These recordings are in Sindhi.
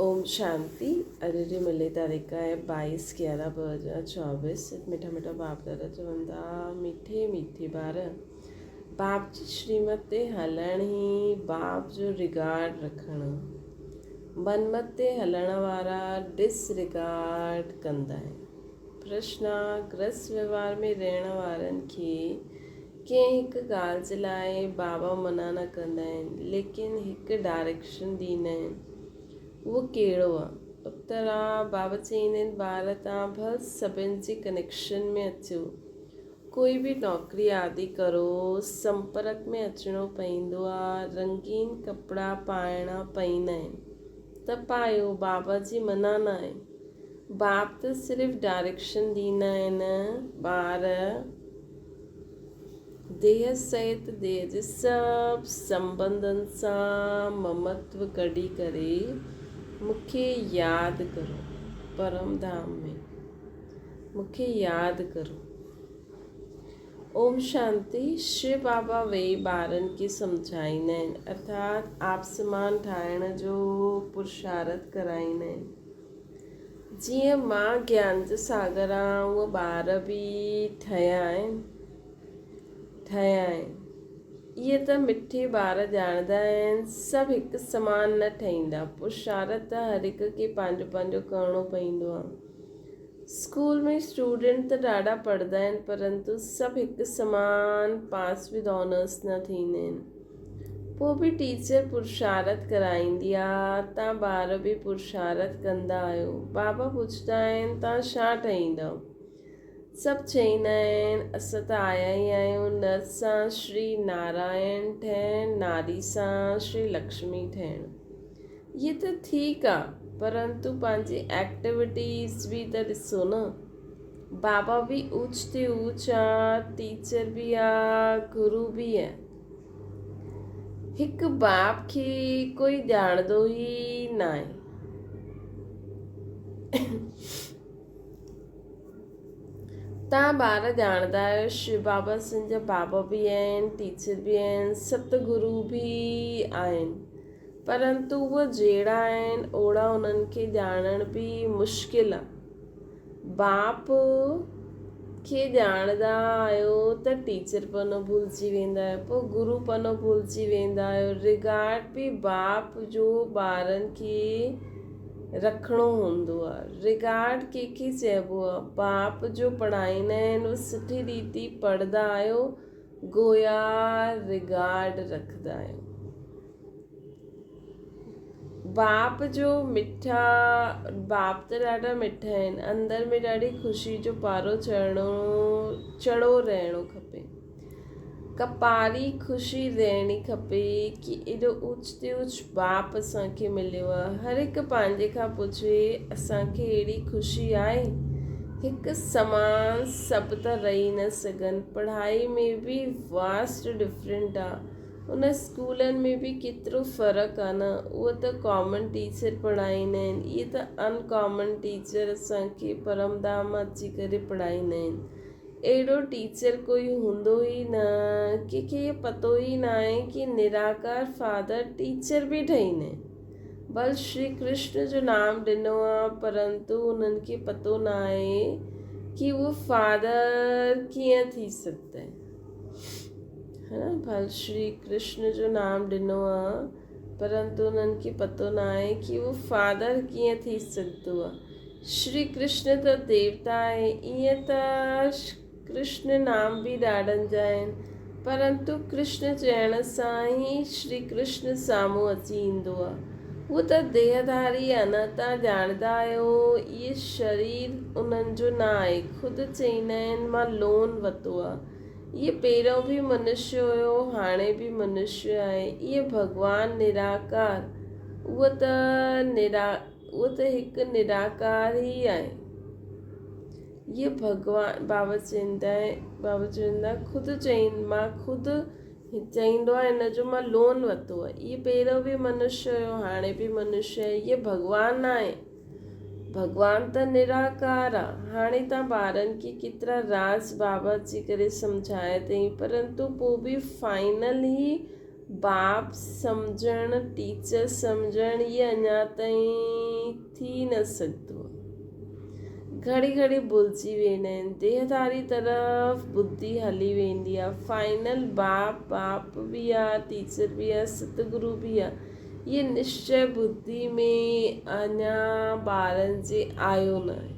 اوم شانتي اڄ جي ملي تاريخ آهي 22 11 2024 مٺا مٺا باپ دادا چون ٿا مٺي مٺي ٻار باپ جي شريمت تي هلڻ ئي باپ جو رگارڊ رکڻ منمت تي هلڻ وارا ڊس رگارڊ ڪندا آهن پرشن گرس ويوهار ۾ رهڻ وارن کي ڪنهن هڪ ڳالهه جي لاء بابا منع نه ڪندا آهن ليڪن هڪ ڊائريڪشن ڏيندا آهن اهو ڪهڙو آ؟ اتر آ بابا چئيندا آهن ٻار توهان ڀل سڀن جي ڪنيڪشن ۾ اچو ڪوئي به نوڪري آدي ڪرو سمپرڪ ۾ اچڻو پئيندو آ رنگين ڪپڙا پائڻا پئيندا آهن ته پايو بابا جي منع ناهي باپ ته صرف ڊائريڪشن ڏيندا آهن ٻار ديهه سهت ديهه جي سڀ سنٻنڌن سان ممتو ڪڍي ڪري مون کي ياد ڪرو، پرم ڌام ۾ مون کي ياد ڪرو. اوم شانتي، شو بابا ويهي ٻارن کي سمجهائيندا آهن، ارٿات آپ سمان ٺاهڻ جو پرشارٿ ڪرائيندا آهن. جيئن مان گيان جو ساگر آهيان اونئن ٻار به ٺهيا آهن ٺهيا آهن. اهي ته مٺي ٻار ڄاڻندا آهن سڀ هڪ سمان نه ٺهيندا. پرشارت ته هر هڪ کي پنهنجو پنهنجو ڪرڻو پوندو آهي. اسڪول ۾ اسٽوڊنٽ ته ڏاڍا پڙهندا آهن پرنتو سڀ هڪ سمان پاس ود آنرس نه ٿيندا آهن. پوء به ٽيچر پرشارت ڪرائيندي آ، تان ٻار به پرشارت ڪندا آهيو. بابا پڇندا آهن، تان ڇا ٺهيندؤ؟ سڀ چئيندا آهن، اسان ته آيا ئي آهيون نر سان شري نارائڻ ٺهڻ، ناري سان شري لڪشمي ٺهڻ. اهي ته ٺيڪ آ، پرنتو پنهنجي ايڪٽيوٽيز به ته ڏسو نه. بابا به اوچ تي اوچ آ، ٽيچر به آ، گرو به آ. هڪ باپ کي ڪوئي ڄاڻندو ئي ناهي. توهان ٻار ڄاڻندا آهيو شو بابا سن جا بابا به آهن، ٽيچر به آهن، ست گرو به آهن. پرنتو اهي جهڙا آهن اوڙا انهن کي ڄاڻڻ به مشڪل آهي. باپ کي ڄاڻندا آهيو ته ٽيچر پنو ڀلجي ويندا آهيو پوء گرو پنو ڀلجي ويندا آهيو رگارڊ به باپ جو ٻارن کي رکڻو هوندو آهي رگارڊ ڪنهن کي چئبو آهي باپ جو پڙهائيندا آهن اهو سٺي ريتي پڙهندا آهيو گويا رگارڊ رکندا آهيو. باپ جو مٺا باپ ته ڏاڍا مٺا آهن اندر ۾ ڏاڍي خوشي جو پارو چڙهڻو چڙهو رهڻو کپي ڪپاري خوشي رهڻي کپي ڪي ايڏو اوچ تي اوچ باپ اسان کي مليو آهي هر هڪ پنهنجي کان پڇي اسان کي اهڙي خوشي آهي هڪ سمان سڀ ته رهي نه سگهن پڙهائي ۾ به واسٽ ڊفرنٽ آهي ان اسڪولن ۾ به ڪيترو فرق آ نه اهو ته ڪامن ٽيچر پڙهائيندا آهن اهي ته ان ڪامن ٽيچر اسان کي پرم ڌام مان اچي ڪري پڙهائيندا آهن اهڙو ٽيچر ڪوئي هوندو ئي نه ڪنهن کي اهو پتو ئي نه آهي ڪي نراڪار فادر ٽيچر به ٺهيندا آهن بل شري ڪرشن جو نام ڏنو آ پرنتو انهن کي پتو نه آهي ڪي اهو فادر ڪيئن ٿي سگهندا آهن ها نه ڀل شري ڪرشن جو نام ڏنو آ پرنتو انهن کي پتو نه آهي ڪي اهو فادر ڪيئن ٿي سگهندو آ شري ڪرشن ته ديوتا آهي ائين ته ڪرشن نام به ڏاڍن جا آهن پرنتو ڪرشن چئڻ سان ئي شري ڪرشن سامهون اچي ايندو آ هو ته ديهڌاري آ نه تان ڄاڻندا آهيو اهي شرير انهن جو نه آهي خود چئيندا آهن مان لون وتو آ اهي پهريون به منشي هيو هاڻي به منشي آهي اهي ڀڳوان نراڪار اهو ته نرا اهو ته هڪ نراڪار ئي آهي اهي ڀڳوان بابا چوندا بابا چوندا خود چئين مان خود چئيندو آهي هن جو مان لون ورتو آهي اهي پهريون به منشي هيو هاڻي به منشي آهي اهي ڀڳوان ناهي ڀڳوان ته نراڪار آ. هاڻي تان ٻارن کي ڪيترا راز بابا اچي ڪري سمجهايا اٿئي پرنتو پو به فائنل هي باپ سمجهڻ، ٽيچر سمجهڻ اهي اڃا تائين ٿي نه سگهندو آهي. گهڙي گهڙي ڀلجي ويندا آهن. ديهداري طرف ٻڌي هلي ويندي آهي. فائنل باپ، باپ به آهي، ٽيچر به آهي، ستگرو به آهي. اهي نشچي ٻڌي ۾ اڃا ٻارن جي آيو نه آهي.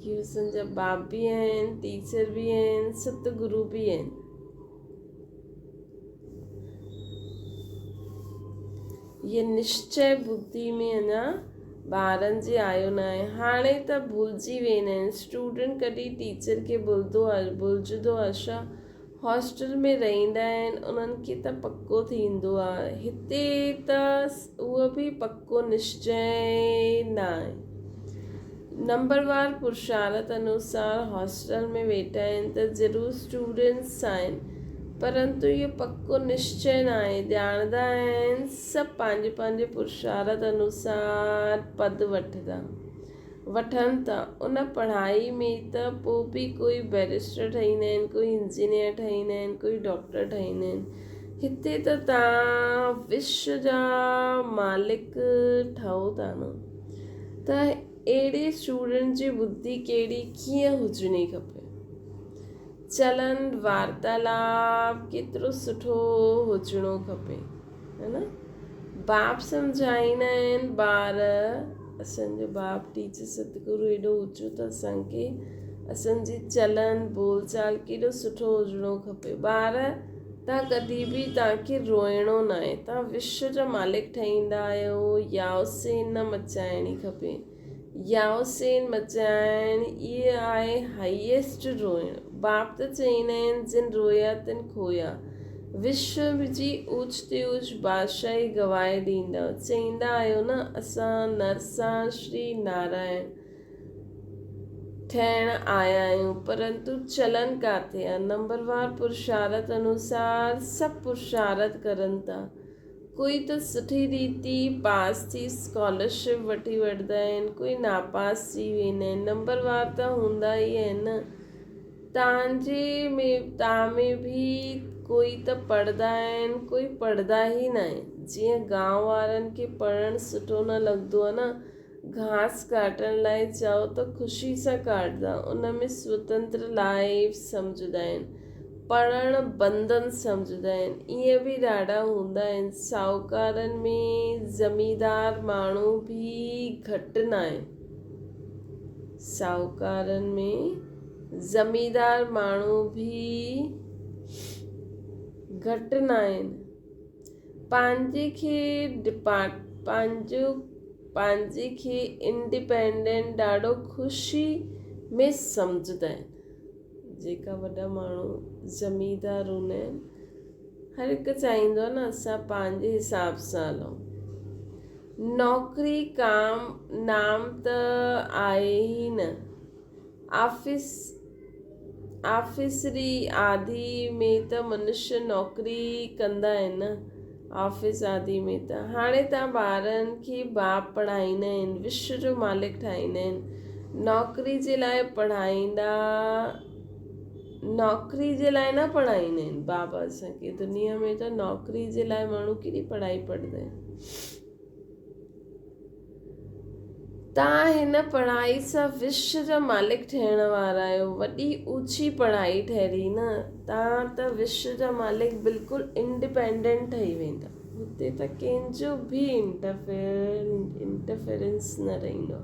ڪي اسان جا باپ به آهن، ٽيچر به آهن، ستگرو به آهن. اهي نشچي ٻڌي ۾ اڃا ٻارن جي آيو نه آهي. هاڻي ته ڀلجي ويندا آهن. اسٽوڊنٽ ڪڏهن ٽيچر کي ڀلدو آهي، ڀلجندو آهي ڇا؟ هاسٽل ۾ رهندا آهن انهن کي ته پڪو ٿيندو آهي. هتي ته اهو به پڪو نشچي نه آهي. نمبروار پرشارت انوسار هاسٽل ۾ ويٺا آهن ته ضرور اسٽوڊنٽس آهن پرنتو اهو پڪو نشچي نه آهي. ڄاڻندا آهن سڀ پنهنجي پنهنجي پرشارت انوسار پد وٺندا وٺن ٿا. ان پڙهائي ۾ ته پوء به ڪوئي بئريسٽر ٺهيندا آهن، ڪوئي انجنيئر ٺهيندا آهن، ڪوئي ڊاڪٽر ٺهيندا آهن. هتي ته توهان وشو جا مالڪ ٺهو ٿا نه. ته اهڙي اسٽوڊنٽ جي ٻڌي ڪهڙي ڪيئن هجڻي کپي. چلن وارتالاپ ڪيترو سٺو هجڻو کپي هي نه. باپ سمجهائيندا آهن ٻار اسان جو باپ ٽيچر ستگرو ايڏو اوچو ته اسان کي اسان جي چلن بول چال ڪيڏو سٺو هجڻو کپي. ٻار تان ڪڏهن به توهان کي روئڻو ناهي. توهان وشو جا مالڪ ٺهيندا آهيو. يائوسين نه مچائڻي کپي. يائوسين مچائڻ اهي آهي هائيسٽ روئڻ. باپ ته چئيندا آهن جن رويا تن کويا. وشو جي اوچ تي اوچ بادشاهي گوائي ڏيندؤ. چئيندا آهيو نه اسان نرسان شري نارائڻ. ٺهڻ آيا آهيون پرنتو چلن ڪاٿي آ نمبروار پرشارت انوسار سڀ پرشارت ڪرن ٿا ڪوئي ته سٺي ريتي پاس ٿي اسڪالرشپ وٺي وٺندا آهن ڪوئي ناپاس ٿي ويندا آهن نمبروار ته هوندا ئي آهن نه تان جي ۾ تان ۾ به ڪوئي ته پڙهندا آهن ڪوئي پڙهندا ئي نه آهن جيئن گانو وارن کي پڙهڻ سٺو نه لڳندو آهي نه گهاس ڪاٽڻ لاء چئو ته خوشي سان ڪاٽندا، ان ۾ سوتنتر لائيف سمجهندا آهن، پڙهڻ بنڌن سمجهندا آهن، ائين به ڏاڍا هوندا آهن، ساهوڪارن ۾ زميندار ماڻهو به گهٽ ناهن، ساهوڪارن ۾ زميندار ماڻهو به گهٽ ناهن. پنهنجي کي ڊپارٽ پنهنجو پنهنجي کي انڊيپينڊنٽ ڏاڍو خوشي ۾ سمجهندا آهن جيڪا وڏا ماڻهو زميندار هوندا آهن هر هڪ چاهيندو آهي نه اسان پنهنجي حساب سان هلون نوڪري ڪام نام ته آهي ئي نه آفيس آفيسري آدي ۾ ته منشي نوڪري ڪندا آهن نه آفيس آدي ۾ ته هاڻي تان ٻارن کي باپ پڙهائيندا آهن وشو جو مالڪ ٺاهيندا آهن نوڪري جي لاء پڙهائيندا نوڪري جي لاء نه پڙهائيندا آهن بابا اسان کي دنيا ۾ ته نوڪري جي لاء ماڻهو ڪيڏي پڙهائي پڙهندا آهن. توهان هن پڙهائي سان وشو جا مالڪ ٺهڻ وارا آهيو. وڏي اوچي پڙهائي ٺهري نه. توهان ته وشو جا مالڪ بلڪل انڊيپينڊنٽ ٺهي ويندا. هتي ته ڪنهن جو به انٽرفيرنس نه رهندو.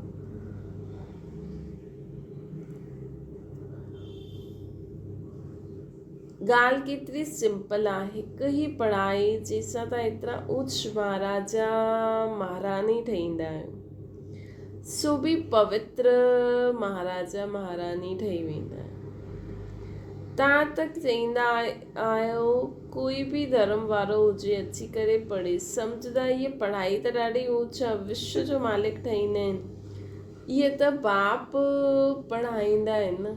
ڳالهه ڪيتري سمپل آ، هڪ ئي پڙهائي جنهن سان توهان ايترا اوچ مهاراجا مهاراڻي ٺهيندا آهيو، سو به پوتر مهاراجا مهاراڻي ٺهي ويندا آهيو. توهان ته چئيندا آهيو ڪوئي به ڌرم وارو هجي اچي ڪري پڙهي، سمجهندا هيء پڙهائي ته ڏاڍي اوچ آ، وشو جو مالڪ ٺهيندا آهن، اهي ته باپ پڙهائيندا آهن نه.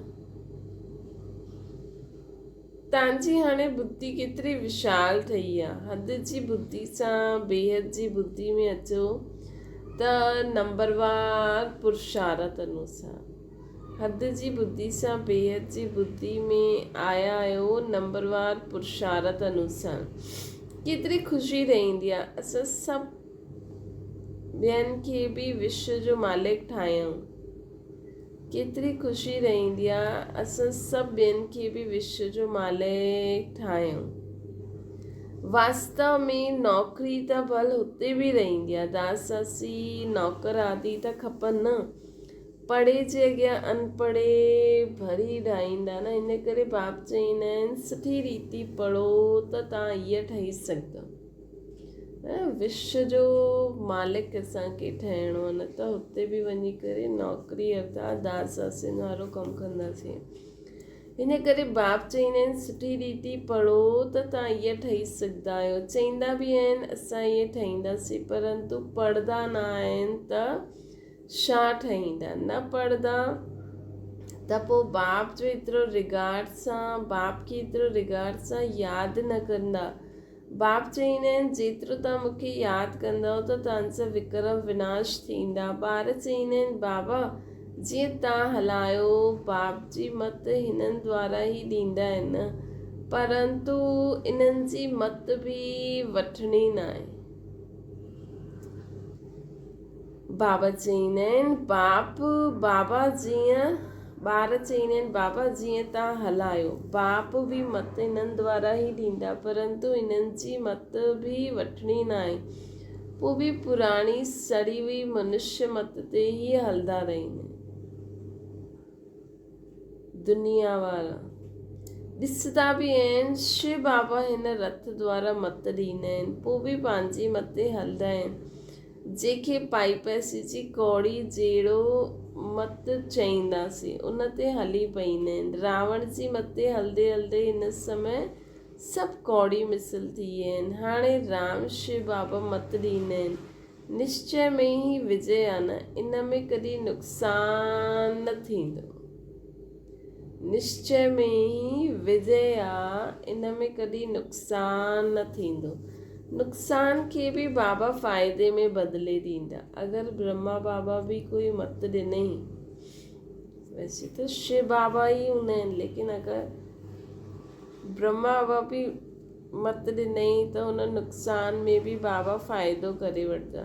تانجي هاڻي ٻڌي ڪيتري وشال ٺهي آ. حد جي ٻڌي سان بيحد جي ٻڌي ۾ اچو ته نمبروار پرشارت انوسار. حد جي ٻڌي سان بيحد جي ٻڌي ۾ آيا آهيو نمبروار پرشارت انوسار. ڪيتري خوشي رهندي آهي. اسان سڀ ٻين کي به وشو جو مالڪ ٺاهيون. ڪيتري خوشي رهندي آ اسان سڀ ٻين کي به وشو جو مالڪ ٺاهيون. واستو ۾ نوڪري ته ڀل هتي به رهندي آ، داس داسي نوڪر آدي ته کپن نه. پڙهي جي اڳيان انپڙهي ڀري ڍائيندا نه، ان ڪري باپ چئيندا آهن سٺي ريتي پڙهو ته تان هيء ٺهي سگهندؤ. وش جو مالڪ اسان کي ٺهڻو آهي نه ته هتي به وڃي ڪري نوڪري ارٿات داس داسين وارو ڪم ڪنداسين. ان ڪري باپ چئيندا آهن سٺي ريتي پڙهو ته توهان ائين ٺهي سگهندا آهيو. چئيندا به آهن اسان ائين ٺهينداسين پرنتو پڙهندا نه آهن ته ڇا ٺهيندا. نه پڙهندا ته پوء باپ جو ايترو رگارڊ سان باپ کي ايترو رگارڊ سان ياد نه ڪندا. باپ چئيندا آهن، جيترو توهان مون کي ياد ڪندؤ ته توهان جا وڪرم وناش ٿيندا. ٻار چئيندا آهن، بابا جيئن توهان هلايو. باپ جي مت هنن دوارا ئي ڏيندا آهن نه، پرنتو انهن جي مت به وٺڻي ناهي. بابا چئيندا آهن، باپ، بابا جيئن، ٻار چئيندا آهن، بابا جيئن توهان هلايو. باپ به مت انهن دوارا ئي ڏيندا، پرنتو انهن جي مت به وٺڻي ناهي. پوء به پراڻي سڙي هئي منشيه مت تي ئي هلندا رهندا آهن. دنيا وارا ڏسندا به آهن، شو بابا هن رٿ دوارا مت ڏيندا آهن، پوء به پنهنجي مت تي هلندا آهن. جنهن کي پائي پئسي جي ڪوڙي جهڙو مت چئينداسين، ان تي هلي پئيندا آهن. راوڻ جي مت تي هلندي هلندي هن سمي سڀ ڪوڙي مثل ٿي ويا آهن. هاڻي رام شو بابا مت ڏيندا آهن. نشچي ۾ ئي وجي آ نه، ان ۾ ڪڏهن نقصان نه ٿيندو. نشچي ۾ ئي وجي آ، ان ۾ ڪڏهن نقصان نه ٿيندو. نقصان کي به بابا فائدي ۾ بدلي ڏيندا. اگر برهما بابا به ڪوئي مت ڏنئي، ويسي ته شو بابا ئي هوندا آهن، ليڪن اگر برهما بابا به مت ڏنئي ته ان نقصان ۾ به بابا فائدو ڪري وٺندا.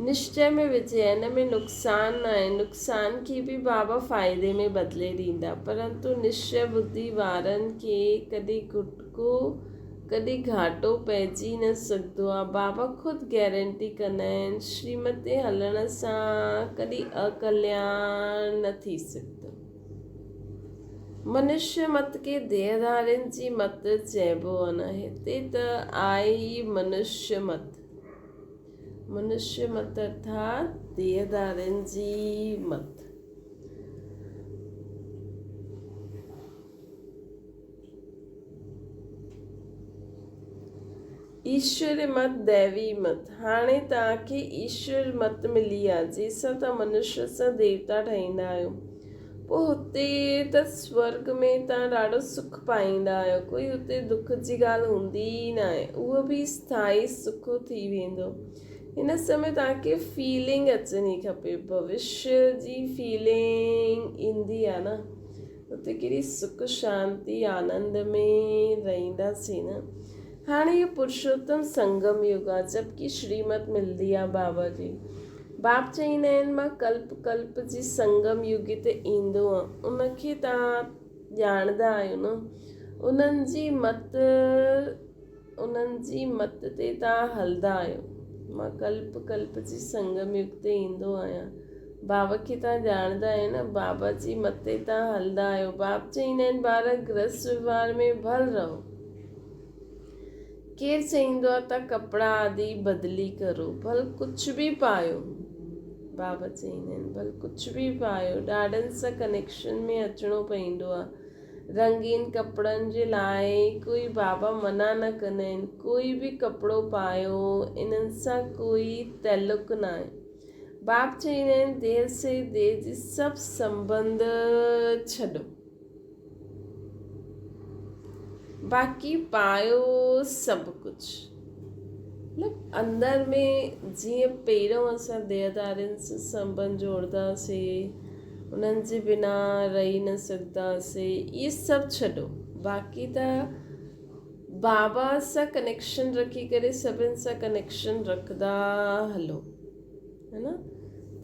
نشچي ۾ وجهي ان ۾ نقصان ناهي، نقصان کي به بابا فائدي ۾ بدلي ڏيندا. پرنتو نشچي ٻڌي وارن کي ڪڏهن گهٽڪو ڪڏهن گهاٽو پئجي نه سگهندو آهي. بابا خود گيرنٽي ڪندا آهن، شريمت تي هلڻ سان ڪڏهن اڪلياڻ نه ٿي سگهندو. منشيه مت کي ديهڌارين جي مت چئبو آهي نه، هتي ته آهي ئي منشيه مت. منشيه مت ارٿات ديهڌارين جي مت. ايشور مت ديوي مت، هاڻي توهان کي ايشور مت ملي آهي، جنهن سان توهان منشيه سان ديوتا ٺهيندا آهيو. پوء هتي ته سورڳ ۾ توهان ڏاڍو سک پائيندا آهيو، ڪوئي هتي دک جي ڳالهه هوندي ئي ناهي، اهو به اسٿائي سک ٿي ويندو. هن سمي توهان کي فيلنگ اچڻي کپي، ڀوشيه جي فيلنگ ايندي آهي نه، اتي ڪيڏي سک شانتي آنند ۾ رهنداسين نه. هاڻي اهو پرشوتم سنگم يگ آ، جبڪه شريمت ملدي آ بابا جي. باپ چئيندا آهن مان ڪلپ ڪلپ جي سنگم يگ تي ايندو آن، ان کي توهان ڄاڻندا آهيو نه. انهن جي مت انهن جي مت تي توهان هلندا آهيو. مان ڪلپ ڪلپ جي سنگم يگ تي ايندو آهيان. بابا کي توهان ڄاڻندا آهيو نه، بابا جي مت تي توهان هلندا آهيو. باپ چئيندا آهن ٻار گرهست وهنوار ۾ ڀل رهو. ڪير چئيندو آهي ته ڪپڙا آدي بدلي ڪرو، ڀل ڪجهه به پايو. بابا چئيندا آهن ڀل ڪجهه به پايو. ڏاڏن سان ڪنيڪشن ۾ اچڻو پئيندو آهي. رنگين ڪپڙن جي لاء ڪوئي بابا منع نه ڪندا آهن. ڪوئي به ڪپڙو پايو انهن سان ڪوئي تعلق ناهي. باپ چئيندا آهن ديهه سي ديهه جي سڀ سنٻنڌ ڇڏو. باقي پايو سڀ ڪجهه. مطلب اندر ۾ جيئن پهريون اسان ديهدارين سان سنٻنڌ جوڙندا هئاسين انهن جي بنا رهي نه سگهندا هئاسين اهي سڀ ڇڏو باقي ته بابا سان ڪنيڪشن رکي ڪري سڀن سان ڪنيڪشن رکندا هلو هي نه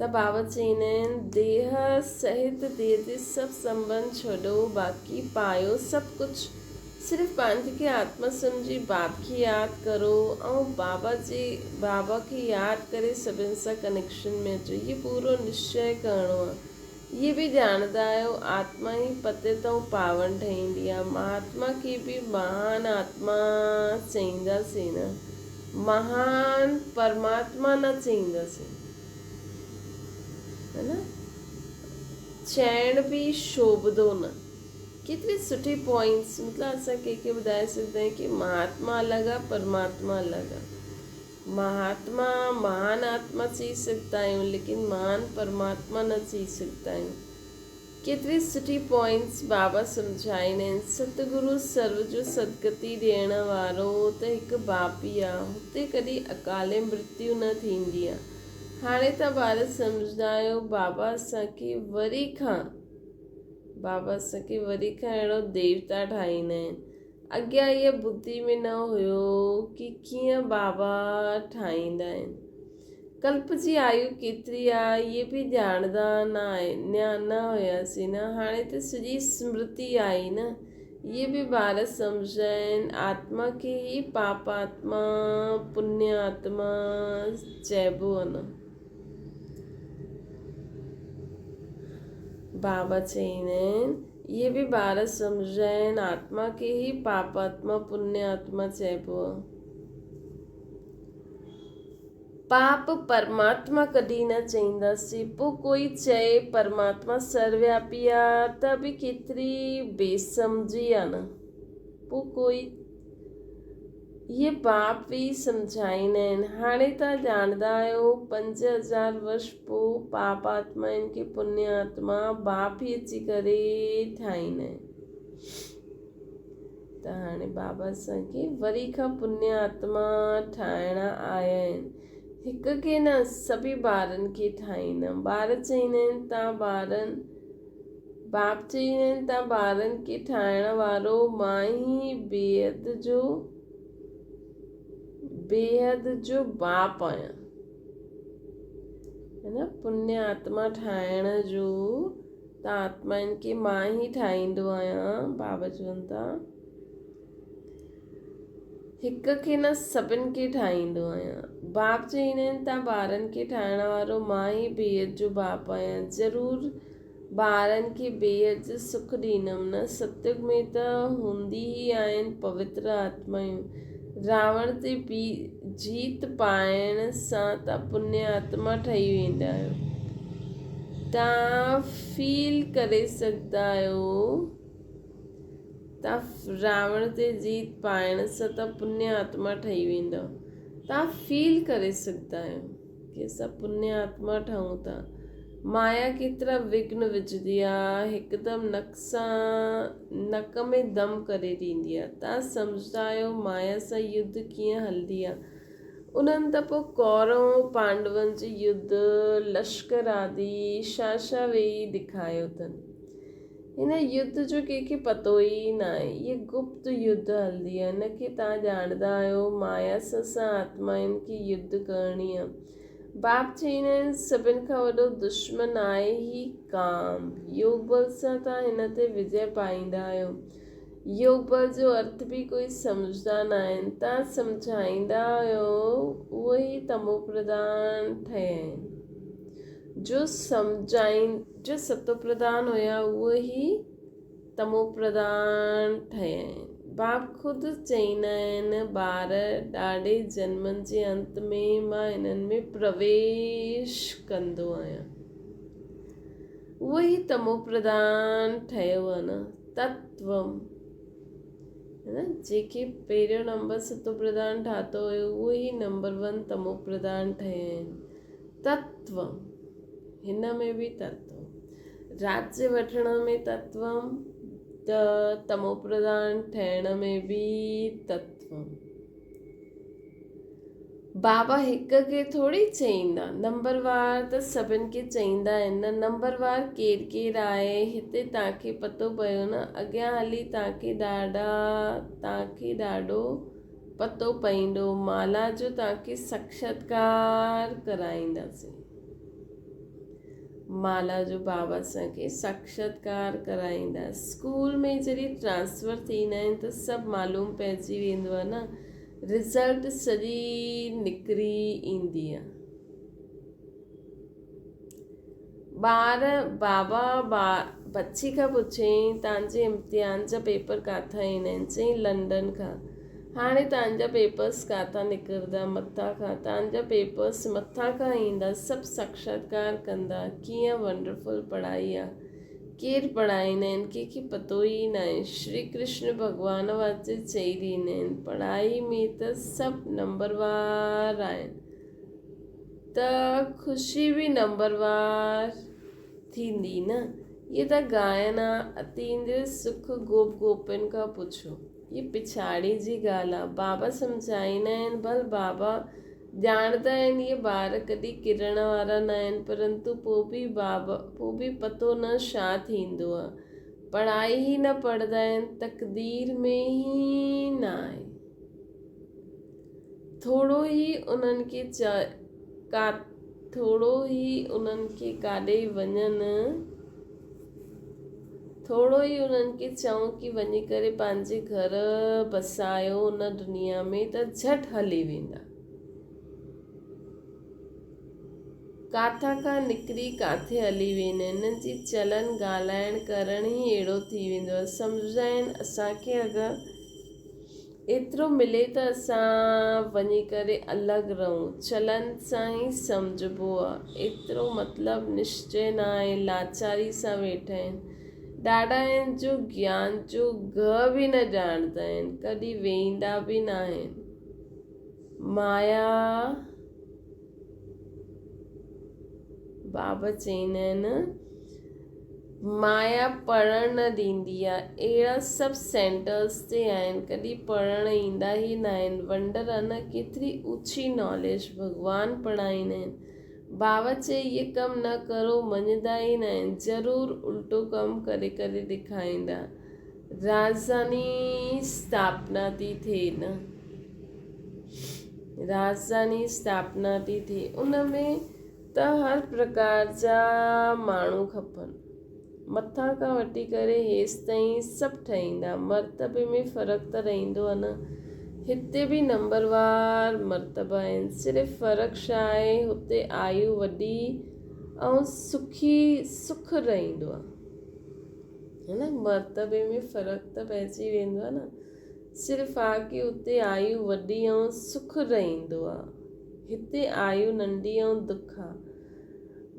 ته بابا چئيندا آهن ديهه سهت ديهه جي سڀ سنٻنڌ ڇڏو باقي پايو سڀ ڪجهه صرف پنهنجي کي آتما سمجهي باب کي ياد ڪرو ۽ بابا جي بابا کي ياد ڪري سڀن سان ڪنيڪشن ۾ اچو هي پورو نشچي ڪرڻو آهي اهي به ڄاڻندا آهيو آتما ئي پتيت ۽ پاون ٺهيندي آهي. مهاتما کي به مهان آتما چئينداسين نه، مهان پرماتما نه چئينداسين. هي نه؟ چئڻ به شوڀندو نه. ڪيتري سٺي پوائنٽس مطلب اسان ڪنهن کي ٻڌائي سگهندا آهيون ڪي مهاتما الڳ آهي پرماتما الڳ آهي. مهاتما مهان آتما چئي سگهندا آهيون ليڪن مهان پرماتما نه چئي سگهندا آهيون. ڪيتري سٺي پوائنٽس بابا سمجهائين آهن. ستگرو سرو جو سدگتي ڏيڻ وارو ته هڪ باپ ئي آ. هتي ڪڏهن اڪالي مرتيو نه ٿيندي آ. هاڻي ته ٻار سمجهندا آهيو بابا اسان کي وري کان بابا اسان کي وري کان اهڙو ديوتا ٺاهيندا آهن. اڳيان اهي ٻڌي ۾ نه هيو ڪي ڪيئن بابا ٺاهيندا آهن. ڪلپ جي آيو ڪيتري آ اهي به ڄاڻندا نه نه هياسين نه هاڻي ته سڄي سمرتي آئي نه اهي به ٻار سمجهندا آهن آتما کي ئي پاپ آتما پڃ آتما چئبو آ نه. بابا چئيندا آهن اهي به ٻار سمجهندا آهن آتما کي ئي پاپ آتما پڃ آتما چئبو آهي. پاپ پرماتما ڪڏهن نه چئينداسين پوء ڪوئي چئي پرماتما سروياپي آ ته به ڪيتري بي سمجهي آ نه پوء ڪوئي اهي باپ به سمجهائيندا آهن. هاڻي توهان ڄاڻندا آهيو، 5000 ورش پوء پاپ آتمائن کي پڃ آتما باپ ئي اچي ڪري ٺاهيندا آهن. ته هاڻي بابا اسان کي وري کان پڃ آتما ٺاهڻا آيا آهن. هڪ کي نه سڀئي ٻارن کي ٺاهيندم. ٻار چئيندا آهن توهان ٻارن باپ چئي آهن ته ٻارن کي ٺاهڻ وارو مان ئي بيحد جو بيحد جو باپ آهيان. هي نه پڃ آتما ٺاهڻ جو ته آتمائن کي مان ئي ٺاهيندو آهيان بابا چون ٿا. هڪ کي نه سڀن کي ٺاهيندو آهيان. باپ چئيندا آهن ته ٻارن کي ٺاهڻ وارو مان ئي بيحد جو باپ آهيان. ضرور ٻارن کي بيحد جو سک ڏيندم نه. ستيگ ۾ ته هوندي ئي آهن پوتر آتمايون. راوڻ تي جيت پائڻ سان ته پڃ آتما ٺهي ويندا آهيو. توهان فيل ڪري سگهندا آهيو. تان راوڻ تي جيت پائڻ سان تان پڃ آتما ٺهي ويندؤ. تان فيل ڪري سگهندا آهيو ڪي اسان پڃ آتما ٺهون ٿا. مايا ڪيترا وگهن وجهندي آ، هڪدم نڪ سان نڪ ۾ دم ڪري ڏيندي آ. تان سمجهندا آهيو مايا سان يڌ ڪيئن هلندي آ. انهن ته پوء ڪورو پانڊون جي يڌ، لشڪر آدي شا شا ويهي ڏکايو اٿن. هن يڌ جو ڪنهن کي پتو ئي ناهي. هيء گپت يڌ هلندي آهي. هن کي توهان ڄاڻندا آهيو. مايا سان سان آتمائن کي يڌ ڪرڻي آهي. باپ چئيندا آهن، سڀن کان وڏو دشمن آهي هي ڪام. يوگ بل سان توهان هن تي وجئه پائيندا آهيو. يوگ بل جو ارٿ به ڪوئي سمجهندا ناهن. توهان سمجهائيندا آهيو، اهي ئي تمو پرڌان ٺهيا آهن. جو سمجهائين. جو ستو پرڌان هيا اهو ئي تمو پرڌان ٺهيا آهن. باپ خود چئيندا آهن ٻار ڏاڍي جنمن جي انت ۾ مان انهن ۾ پرويش ڪندو آهيان. اهو ئي تمو پرڌان ٺهيو آهي نه تتوم هي نه جيڪي پهريون نمبر ستو پرڌان ٺاتو هيو اهو ئي نمبر ون تمو پرڌان ٺهيا آهن. تتوم هن ۾ به تتو. راجيه وٺڻ ۾ تتوم ته تمو پرڌان ٺهڻ ۾ به تتوم. بابا هڪ کي ٿوري چئيندا، نمبر وار ته سڀن کي چئيندا آهن نه، نمبر وار ڪير ڪير آهي، هتي توهان کي پتو پيو نه، اڳيان هلي توهان کي ڏاڍا توهان کي ڏاڍو پتو پئيندو، مالا جو توهان کي ساکشاتڪار ڪرائينداسين. مالا جو بابا اسان کي ساکشاتڪار ڪرائيندا. اسڪول ۾ جڏهن ٽرانسفر ٿيندا آهن ته سڀ معلوم پئجي ويندو آهي نه. رزلٽ سڄي نڪري ايندي آ. ٻار بابا بچي کان پڇيائين تان جي امتحان جا پيپر ڪاٿان ايندا آهن؟ چيائين لنڊن کان. هاڻي تان جا پيپرس ڪاٿان نڪرندا؟ مٿان کان. تان جا پيپرس مٿان کان ايندا. سڀ ساکشاتڪار ڪندا. ڪيئن ونڊرفل پڙهائي آ. ڪير پڙهائيندا آهن، ڪنهن کي پتو ئي ناهي. شري ڪرشن ڀڳوان واسطي چئي ڏيندا آهن، پڙهائي ۾ ته سڀ نمبروار آهن ته خوشي به نمبروار ٿيندي نه. اهي ته ڳائن ها، اتيندريه سک گوپ گوپين کان پڇو. هي پڇاڙي جي ڳالهه آ. بابا سمجهائيندا آهن، ڀل بابا ڄاڻندا آهن اهي ٻار ڪڏهن ڪرڻ وارا نه آهن پرنتو پوء به بابا پوء به پتو نه ڇا ٿيندو آ. پڙهائي ئي نه پڙهندا آهن تقدير ۾ ئي نه آهي. ٿورو ئي انهن کي ڪا ٿورو ئي انهن کي ڪاڏي وڃن. ٿورو ئي انهن کي چئون ڪي وڃي ڪري پنهنجي گهر بسايو ان دنيا ۾ ته جهٽ هلي ويندا. ڪاٿان کان نڪري ڪاٿي هلي ويندا. انهن جي چلن ڳالهائڻ ڪرڻ ئي اهڙو ٿي ويندو آهي. سمجهندا آهن اسان کي اگر ايترو ملي ته اسان وڃي ڪري الڳ رهون. چلن سان ئي سمجهبو آ. ايترو مطلب نشچي نه آهي. لاچاري سان ويٺا آهن. ڏاڍا آهن جو گيان جو گهه به نه ڄاڻندا آهن. ڪڏهن ويهندا به ناهن. مايا بابا چئيندا آهن مايا پڙهڻ نه ڏيندي آ اهڙا سڀ سينٽرس تي آهن ڪڏهن پڙهڻ ايندا ئي نه آهن ونڊر آ نه ڪيتري اوچي ناليج ڀڳوان پڙهائيندا آهن بابا چئي اهي ڪم نه ڪرو مڃدا ئي نه آهن ضرور الٽو ڪم ڪري ڪري ڏيکاريندا راجڌاني اسٿاپنا ٿي ٿئي نه راجڌاني اسٿاپنا ٿي ٿئي ان ۾ ته هر پرڪار جا ماڻهو کپن. مٿان کان وٺي ڪري هيستائين سڀ ٺهيندا. مرتبي ۾ فرق ته رهندو آهي نه. هتي به نمبروار مرتبا آهن. صرف فرق ڇا آهي هتي آيو وڏي ۽ سکي سک رهندو آهي. هي نه مرتبي ۾ فرق ته پئجي ويندو آهي نه. صرف آ ڪي اتي آيو وڏي ۽ سک رهندو آ. هتي آيو ننڍي ۽ دک آ.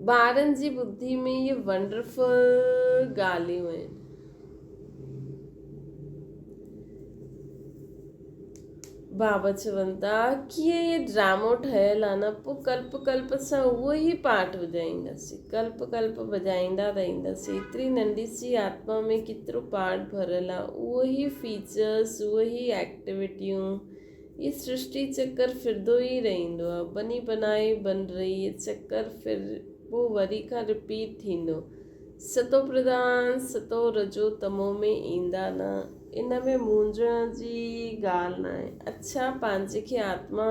ٻارن جي ٻڌي ۾ اهي ونڊرفل ڳالهيون آهن. بابا چون ٿا ڪيئن هي ڊرامو ٺهيل آ نه پوء ڪلپ ڪلپ سان اهو ئي پارٽ وڄائينداسين ڪلپ ڪلپ وڄائيندا رهنداسين ايتري ننڍي سي آتما ۾ ڪيترو پارٽ ڀريل آ اهو ئي فيچرس اهو ئي ايڪٽيوٽيون هي سرشٽي چڪر ڦردو ئي رهندو آ بني بنائي بن رهي هي چڪر ڦر پوء وري کان رپيٽ ٿيندو ستو پرڌان ستو رجو تمو ۾ ايندا نه ان ۾ مونجهڻ جي ڳالهه ناهي. اڇا پنهنجي کي آتما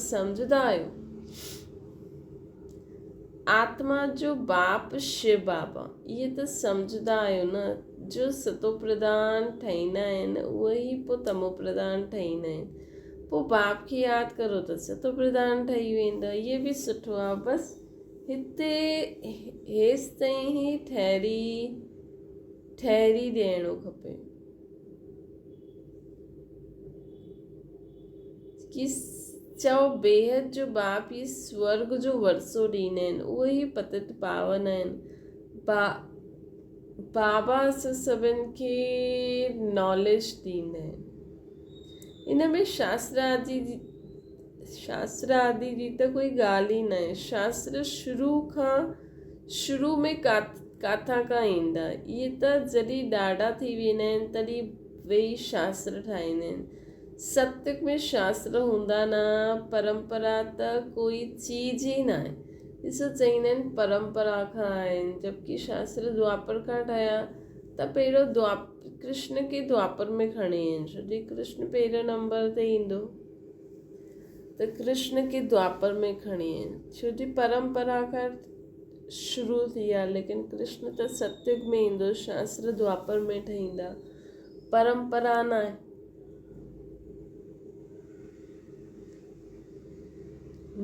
سمجهندا آهيو؟ آتما جو باپ شو بابا اهي ته سمجهندا آهيو نه جو ستو پرڌان ٺهيندا آهن اهي ئي پوء تمو پرڌان ٺهيندا آهن پوء باپ کي ياد ڪرو ته ستو پرڌان ٺهي ويندا اهي به سٺو آهي بس هتي هيستائين ئي ٺهري ٺهري ڏيڻو کپي. ڪي چئو بيحد جو باپ ئي سورڳ جو ورثو ڏيندا آهن، اهي ئي پتت پاون آهن. بابا اسان سڀن کي ناليج ڏيندا آهن. ان ۾ شاستر آدي جي شاستر آدي جي ته ڪوئي ڳالهه ئي ناهي. شاستر شروع کان شروع ۾ ڪاٿان کان ايندا. اهي ته جڏهن ڏاڍا ٿي ويندا آهن تڏهن ويهي شاستر ٺاهيندا آهن. ستيگ ۾ شاستر هوندا نه، پرمپرا ته ڪوئي چيز ئي ناهي. ڏسو چئيندا آهن پرمپرا کان آهن، جبڪه شاستر دوآپر کان ٺهيا ته پهريون دوآپ ڪرشن کي دوآپر ۾ کڻي آهن، ڇو جي ڪرشن پهريون نمبر تي ايندو ته ڪرشن کي دوآپر ۾ کڻي آهن، ڇو جي پرمپرا کان شروع ٿي آهي، ليڪن ڪرشن ته ستيگ ۾ ايندو، شاستر دوآپر ۾ ٺهيندا، پرمپرا ناهي.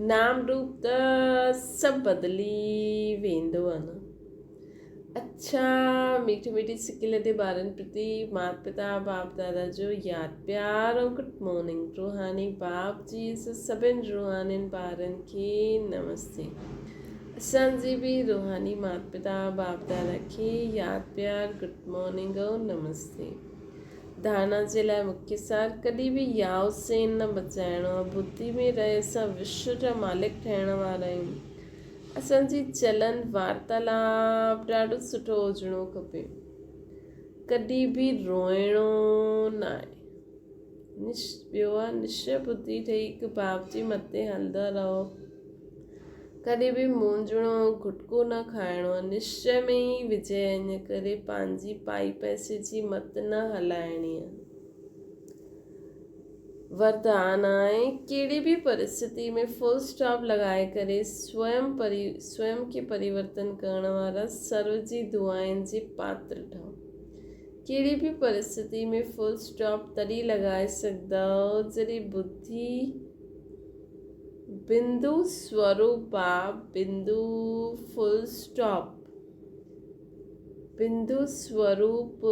نام روپ ته سڀ بدلي ويندو آ نه. اڇا ميٺي ميٺي سڪي لڌي ٻارن پرتي مات پتا باپ دادا جو ياد پيار ۽ گڊ مارننگ روحاني باپ جي سڀن روحانين ٻارن کي نمستي اسان جي به روحاني مات پتا باپ دادا کي ياد پيار گڊ مارننگ ۽ نمستي. ڌارڻا جي لاء مکيه سار ڪڏهن به ياء سين نه بچائڻو آهي. ٻڌي ۾ رهي اسان وشو جا مالڪ ٺهڻ وارا آهيون. اسان جي چلن وارتالاپ ڏاڍو سٺو هجڻو کپي. ڪڏهن به روئڻو ناهي. ٻيو آهي نشچي ٻڌي ٺهي هڪ باپ جي مٿي هلندا رهو. ڪڏهن به مونجهڻو گهٽڪو نه کائڻو آهي. نشچي ۾ ئي وجي ان ڪري پنهنجي پائي پئسي جي مت نه هلائڻي آهي. وردان آهي ڪهڙي به پرستتي ۾ فل اسٽاپ لڳائي ڪري سوئم پري سوئم کي پريورتن ڪرڻ وارا سرو جي دعائن جي پاتر ٺهو. ڪهڙي به پرستتي ۾ فل اسٽاپ تڏهن لڳائي سگهندؤ جڏهن ٻڌي بندو سوروپا بندو فل اسٽاپ بندو سوروپ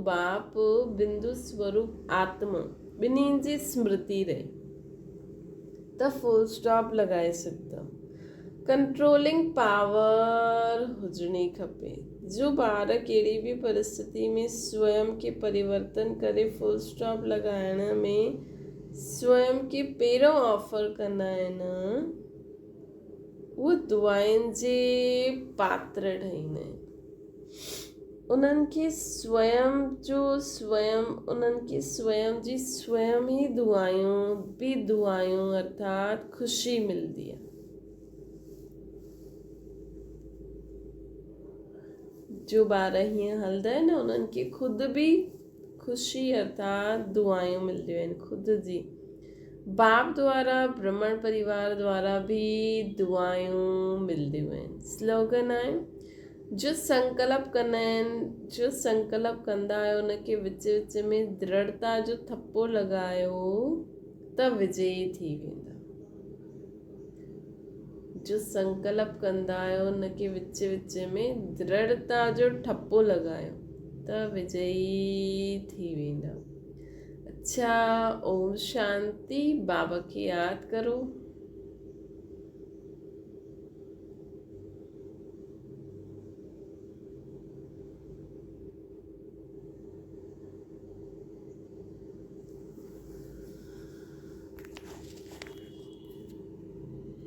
باپ بندو سوروپ آتما ٻنهي جي سمرتي رهي ته فل اسٽاپ لڳائي سگهندؤ. ڪنٽرولنگ پاور هجڻي کپي. جو ٻار ڪهڙي به پرستتي ۾ سوئم کي پريورتن ڪري فل اسٽاپ لڳائڻ ۾ سوئم کي پهريون آفر ڪندا آهن، اهي دعائن جي پاتر ٺهيندا آهن. انهن کي سوئم جو سوئم انهن کي سوئم جي سوئم ئي دعائون به دعائون ارٿات خوشي ملندي آهي. جو ٻار هيئن هلندا آهن انهن کي خود به خوشي ارٿات دعائون ملنديون آهن خود جي باپ دوارا برهمڻ پريوار دوارا به دعائون ملنديون آهن. سلوگن آهي جو سنڪلپ ڪندا آهن، جو سنڪلپ ڪندا آهيو ان کي وچ وچ ۾ درڙتا جو ٿپو لڳايو ته وجئي ٿي ويندا. جو سنڪلپ ڪندا آهيو ان کي وچ وچ ۾ درڙتا جو ٺپو لڳايو ته وجئي ٿي ويندا. اڇا اوم شانتي بابا کي ياد ڪرو.